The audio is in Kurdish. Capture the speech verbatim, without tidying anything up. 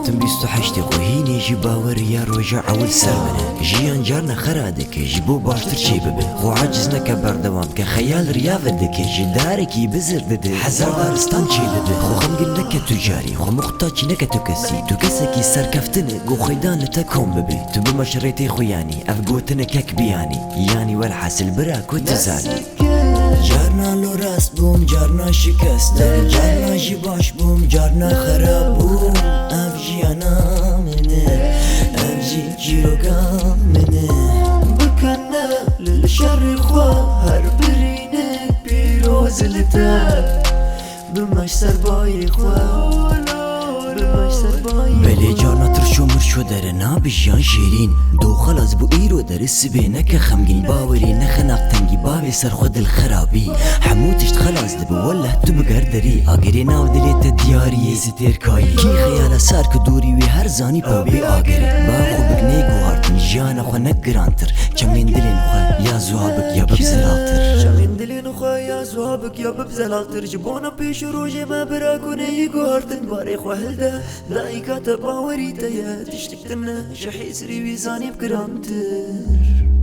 Tim bîst û heştê xwe hînê jî bawer ya roja ewil ser min e. Jiyan carna xera dike, ji bo baştir çê bibe. Xwe aciz neke, berdewam ke, xeyal riya vedike, ji darekî bizir dide. Hezar daristan çê dibe. Xwe xemgin neke tu carî, xwe muxtaç neke tu kesî. Tu kesekî serkeftin e, ku xweydan li te kom bibe. Tu bimeş rêtê xwe yanî, ev gotin e kek biyanî. Yanî welhasil bira ku tu zanî. Carna lo rast bûm, carna şikestim, carna jî baş bûm, carna xerab bûm. Ev jiyana min e, ev jî çîroka min e. Bikene li şerê xwe her birînek pîroz li te. Bimeş ser bayê xwe, bimeş ser bayê xwe. Belê carna tirşo mirşo dere nabe jiyan şêrîn. Do xelas bû îro dere sibê neke xemgîn. Bawerî nexe nav tengî, bavê ser xwe dil xerabî. Hemû tişt xelas dibe, weleh tu biger derî. Agirê nav dilê te diyarî yê zitêrkayî. Kî xeyala sar ku dûrî wî her zanî pawbê agirê. Ba xwe bik nê guhartin, jiyana xwe nek girantir. Çemên dilên xwe ya zuha bik ya bib zelaltir. Çemên dilên xwe ya zuha bik ya bib zelaltir. Ji bona pêş û rojê me bira ku neyî guhartin. Barê xwe hilde, dayika te bawerî te ye. Tiştik tune ji hêsirî wî zanî bi girantir.